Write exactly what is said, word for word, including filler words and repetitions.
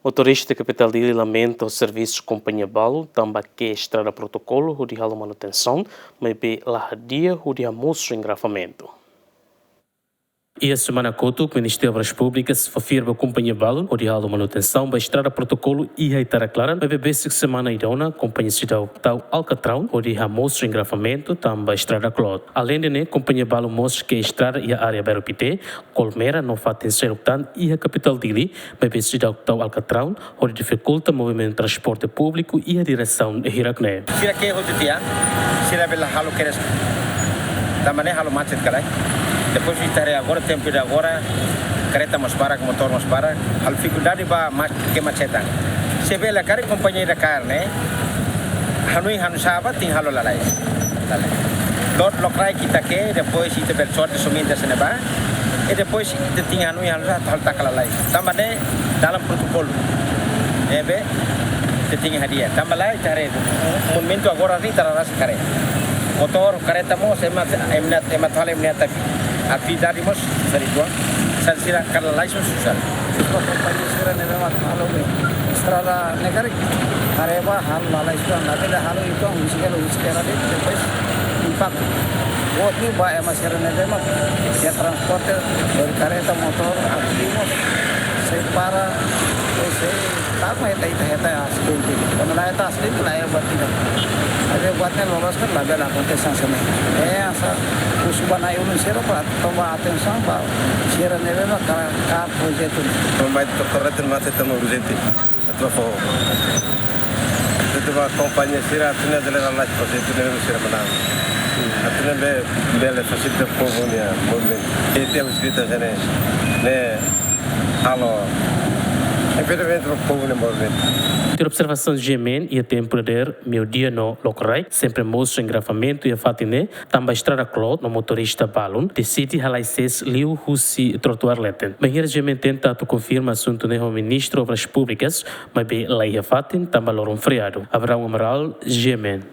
Motorista Kapitál Dili lamenta servisu kompañia balun tanba ke'e estrada protokolu hodi halo manutensaun, maibé la hadi'a hodi hamosu engarrafamentu. Iha semana kotuk, Ministériu Obras Públikas fó fiar ba kompañia balun hodi halo manutensaun ba estrada protokolu iha Itara Klaran, maibé besik semana ida ona, kompañia seidauk tau alkatraun hodi hamosu engarrafamentu tanba estrada kloot. Aleinde ne'e, kompañia balun mós ke'e estrada iha área Bairru Pité, Kolmera no fatin seluk tan iha kapitál Dili, maibé seidauk tau alkatraun hodi difikulta movimentu transporte públiku iha diresaun hirak ne'e. Sira ke'e hotu tiha, sira bele halo kedas. Tanba ne'e halo macet ka lae. Depois ita haree agora, tempu ida agora, kareta mós barak, motór mós barak, halo difikuldade ba ma-, kemacetan. Se bele karik kompañia ida kaer ne'e, hanoin hanusá ba, tenke halo lalais. Loke, lokraik ita ke'e, depois ita bele sorte somente hanesan ne'ebá. I depois ita tenke hanoin hanusá, halo taka lalais. Tanba ne'e dalan protokolu. Ne'ebé ita tenke hadi'a. Tanba lae, ita haree, movimentu agora ne'e ita la rasik haree. Motór, kareta mós, ema, ema, ema tole, ema tapi atividade mós, sari tuan. Sal sira kaer lalais mós susar. Sira kompañia sira ne'ebé mak halo be estrada ne'e karik, haree ba halo lalais tuan, labele halo itu, husi kelo, husi kelo de'it, depois impaktu. Buat ne'e ba ema sira ne'ebé mak iha transporte, dari kareta, motór, atu mós sei para, sei, tak mai ita, ita, ita asidente. Kuandu la hetan asidente, la iha buat ida. Maibé buat ne'e loloos karik labele akontese hanesan ne'e. Eh, hanesan husu ba na'i-ulun sira para toma atensaun ba sira ne'ebé mak kaer, kaer projetu. Toma, ita torrete mate toma urjente. Atu fó. Atu ba kompañia sira atu nune'e bele lalais projetu ne'ebé sira manán. Atu nune'e be-, bele fasilita povu nia movimentu. Ita husi ita hanesan ne'e, ne'e halo impedimentu ba povu nia movimentu. Tuir observasaun GMN, iha tempu dadeer, meiudia no lokraik, sempre mosu engarrafamentu iha fatin ne'e, tanba estrada kloot no motorista balun deside halai sees liu husi trotuár leten. Bainhira GMN tenta atu konfirma asuntu ne'e ho Ministru Obras Públikas, maibé la iha fatin tanba loron feriadu. Abraão Amaral, GMN.